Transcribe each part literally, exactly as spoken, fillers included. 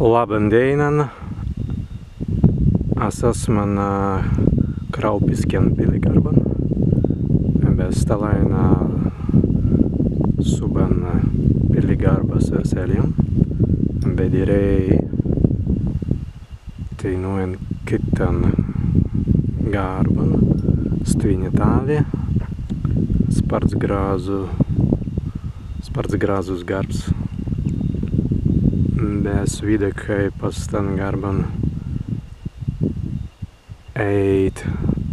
Labban dēinan, as asma na Kraupiskan pilligarban, be stalāi na subban pilligarbas seljan, be dirēi teinū en kittan garban, stwi ni tāli, spārts grazzu, spārts grazzus garbs. Be as widāi, kāi pa stan garban ēit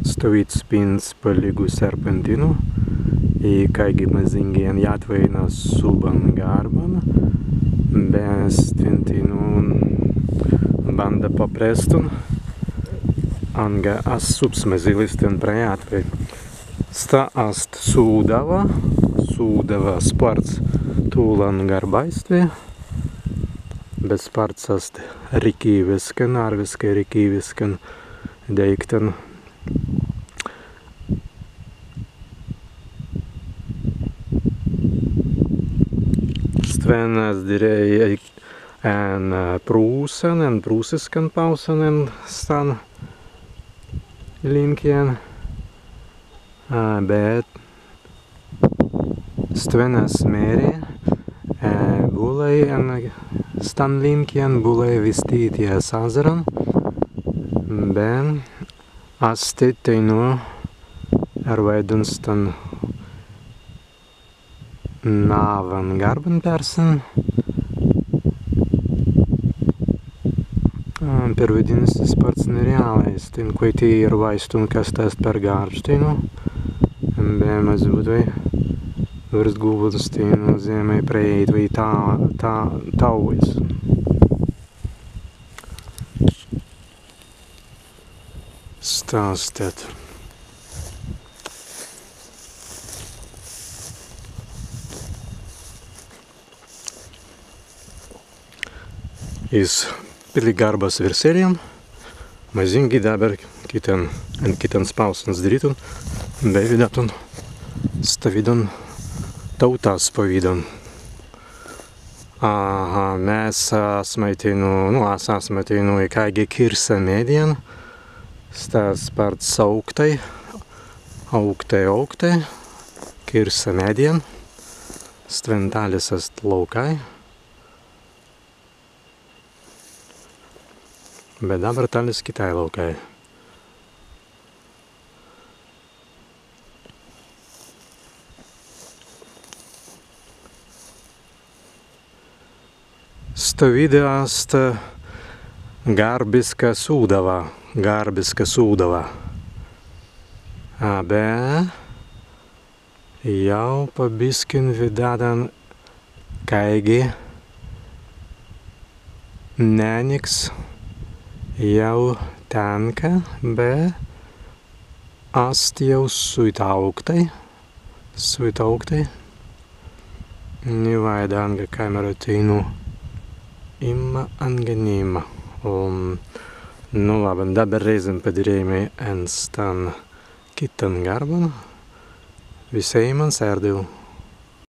stawīds pints pa līgu serpentinu, i kāigi mazīngi jātwei na subban garban, be stwen teinū bānda paprestun, anga as subs mazīlis stwen prajātwei. Sta ast Sūdawa, Sūdawa spārts tūlan garbai stwi, be spārts ast rikīwiskan, arwiskai rikīwiskan deīktan. Stwen as dirēi en, ā, prūsan, en prūsiskan pāusan en stan līnkin, ā, bet stwen as mēri, ā, būlai en stan līnkin, būlai wistitjas azzaran, be as teinū erwaidun stan nawwan garban per sen. Ā, perwaidinna si spārts nereālai, stwen kwaitīlai erwaistun, kas sta ast per garbs teinū. Be mazzi būtwei wīrst gūbuns teinū zemmai prēitwei tā, tā, tāujas. Stas tēt. Iz pilligarbas wirselin mazīngi dabber kittan, en kittans pāusans dirītun, be widātun stawīdan tāutas pawīdan. Aha, mes asmai teinū, nu, as asmai teinū ikāigi kīrsa meddjan. Sta ast spārts aūktai, aūktai, aūktai, kīrsa meddjan. Stwen tālis ast laūkai. Be dabber tālis kitāi laūkai. Stawīda ast garbiska Sūdawa, garbiska Sūdawa. A, be jāu pa biskin widātan, kāigi neniks jāu tēnka, be ast jāu suitaūktai, suitaūktai. Ni waīda anga kāmera teinū imma anga ni imma. Um, nu labban, dabber rēizan padirēimai en stan kittan garban. Wisēimans, ērdiw.